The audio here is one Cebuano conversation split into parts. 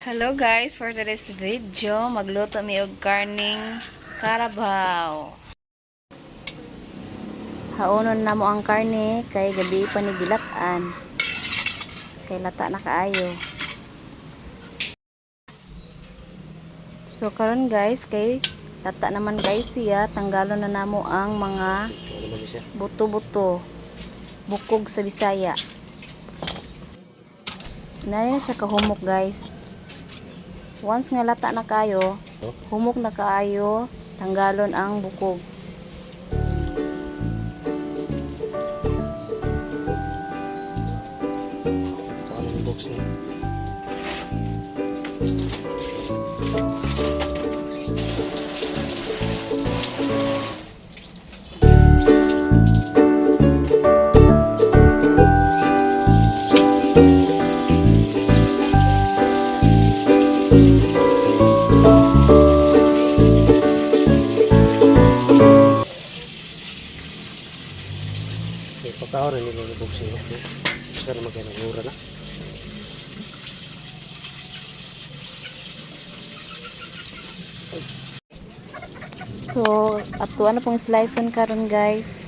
Hello guys, for today's video, magluto mi og karning karabaw. Haonon na mo ang karne kay gabi pa ni gilatan. Kay lata na kaayo. So karon guys, kay lata naman guys siya, tanggalon na namo ang mga buto-buto. Bukog sa Bisaya. Nani na siya kahumok, guys. Once nga lata na kayo, humok na kaayo, tanggalon ang bukog. Saan ang box niya? Okay, pagkaon na nila yung box niya. Okay. Saka naman kayo nagmura na. So, ato ano pong slice on karon guys.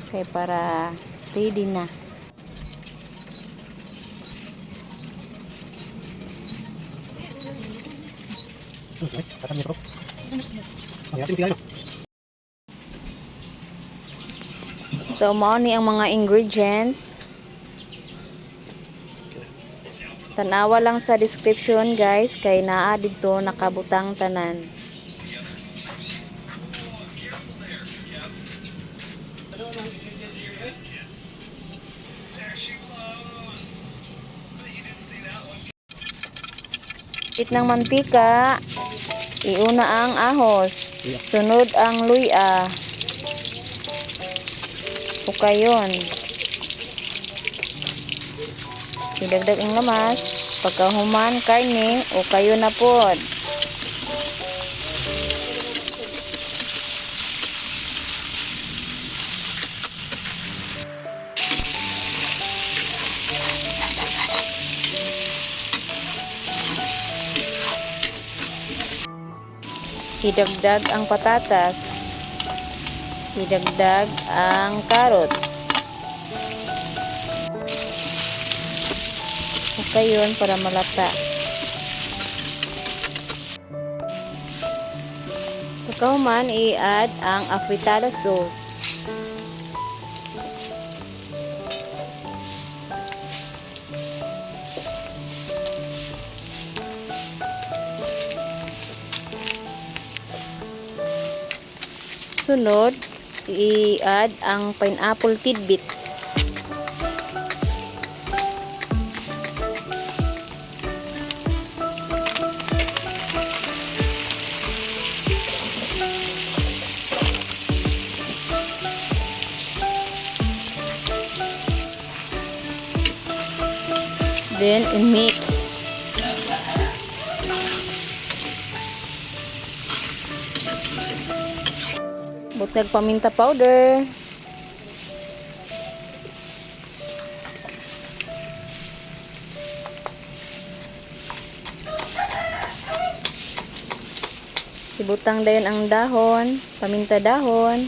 Kay para ready na. So, mao ni ang mga ingredients. Tanawa lang sa description guys, kay naa didto nakabutang tanan. It ng mantika, iuna ang ahos, sunod ang luya. Ukayon. Idagdag ang lamas, pagkahuman karne, ukayon na pod. Idagdag ang patatas. Idagdag ang carrots. Okay yun para malata. Pagkahuman, i-add ang afritada sauce. Sunod, i-add ang pineapple tidbits. Then, i-mix. Butag paminta powder. Ibutang dayon ang dahon, paminta dahon.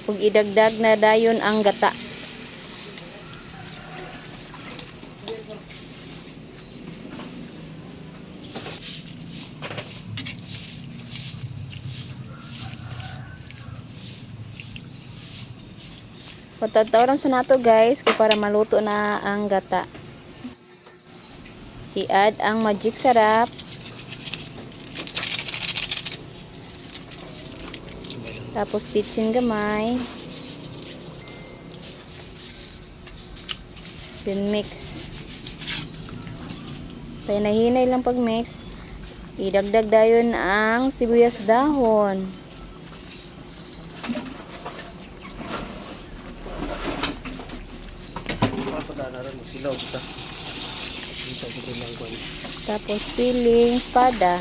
Ug idagdag na dayon ang gata. Patataw lang sa nato guys, kay para maluto na ang gata. I-add ang Magic Sarap. Tapos bitsin gamay. Then mix. Pahinay-hinay lang pag-mix. Idagdag dayon ang sibuyas dahon. Para pa na ron silaw kita. Isa gid lang kuan. Tapos siling espada.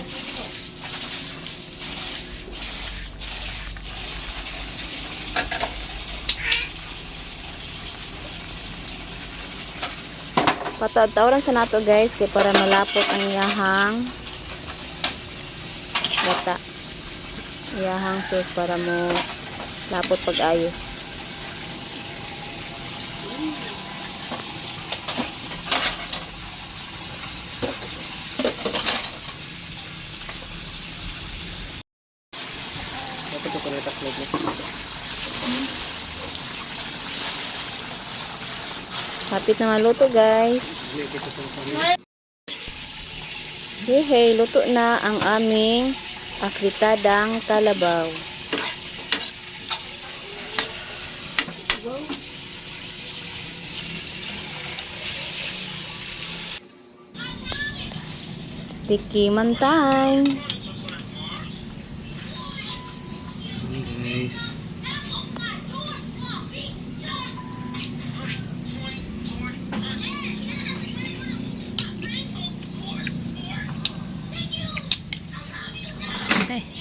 Pataod-taoran sa nato, guys, kay para malapot ang iyahang gata. Iyahang sauce para mo lapot pag-ayo. Dapat ko na taklob mo. Hapit na maluto, guys. Dili kita sa kuan. Hey, hey, luto na ang aming afritadang kalabaw. Tikiman time! Guys. Okay.